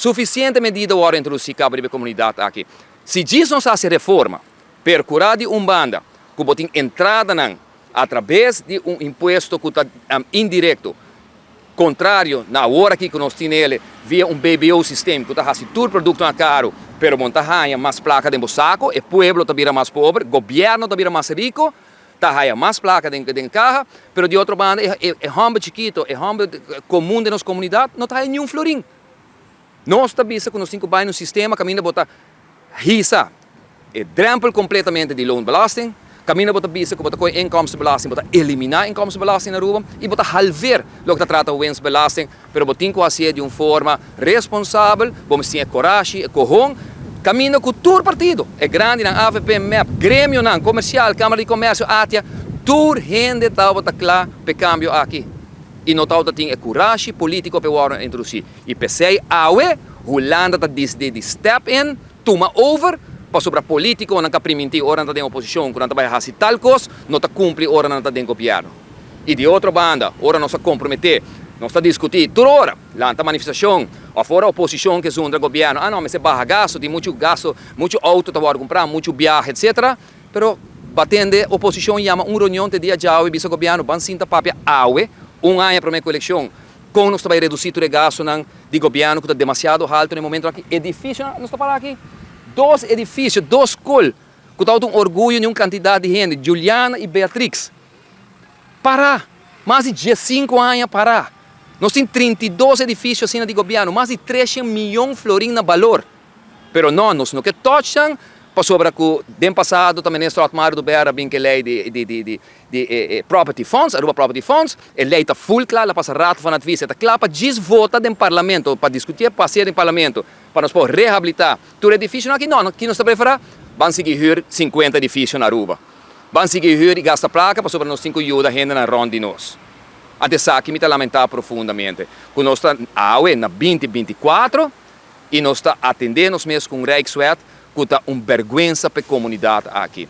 Suficiente medida a wordo introduci caba riba e comunidad aki. Si djis nos haci reforma, percura di un banda cu bo tin entradanan a traves di un impuesto cu ta indirecto, contrario na awor aki cu nos tin ele via un BBO system cu ta haci tur productonan caro, pero bo no ta haya mas placa den bo saco, e pueblo ta bira mas pober, gobierno ta bira mas rico, ta haya mas placa den caha, pero di otro banda e homber chikito, e homber comun den nos comunidad no ta haya niun florin. Nos ta bisa cu nos tin cu bay na un sistema caminda bo ta hisa e drempel completamente di loonbelasting, caminda bo ta bisa cu bo ta coge inkomstenbelasting, bo ta elimina inkomstenbelasting na Aruba y bo ta halveer loke ta trata winstbelasting, pero bo tin cu hacié di un forma responsabel, bo mester tin e corashi, e cohon, caminda cu tur partido, e grandinan, avp, mep, gremionan, comercial, Camara di Comercio, ATIA, tur hende tabata cla p'e cambio aki y no tabata tin e curashi politico p'e wordo introduci. Y p'esey awe Hulanda ta disidi di step in, tuma over, pasobra politiconan ka priminti ora nan ta den oposicion cu nan ta bay haci tal cos, no ta cumpli ora nan ta den gobierno. Y di otro banda, ora nos a compromete, nos ta discuti tur ora, lanta manifestacion, of ora oposicion ke zundra gobierno, ah no, mester baha gasto, tin mucho gasto, mucho auto ta wordo cumpra, mucho biahe, etc. Pero batende oposicion yama un reunion te dia djawe bisa gobierno ban sinta papia awe, un aña prome cu eleccion, Kon nos ta bai redusí tur e gastunan di gobièrnu ku ta demasiado haltu na e momentu aki? Edifisionan, nos ta para aki dos edifisio, dos skol ku tabata un orguyo di un kantidat di hende, Juliana i Beatrix, pará, mas di diesinku aña pará. Nos tin 32 edifisio asina di gobièrnu, mas di treshen miyon florin na balor. Pero no, nos no ke touch nan pasobra ku den pasado ta Minister Otmar Oduber a bin ku e lei di di e Property Funds, Aruba Property Funds, e ley ta full cla, la pasa Raad van Advies, e ta cla pa djis vota den Parlamento, pa discutié, pas'é den Parlamento, pa nos por rehabilita tur edificionan aki. No, ki nos ta prefera? Ban sigui huur 50 edificio na Aruba. Ban sigui huur y gasta placa pasobra nos tin cu yuda hendenan rond di nos. Ante esaki mi ta lamenta profundamente cu nos ta awe na 2024 y nos ta atende nos mes cu un Rijkswet cu ta un berguensa p'e comunidad aki.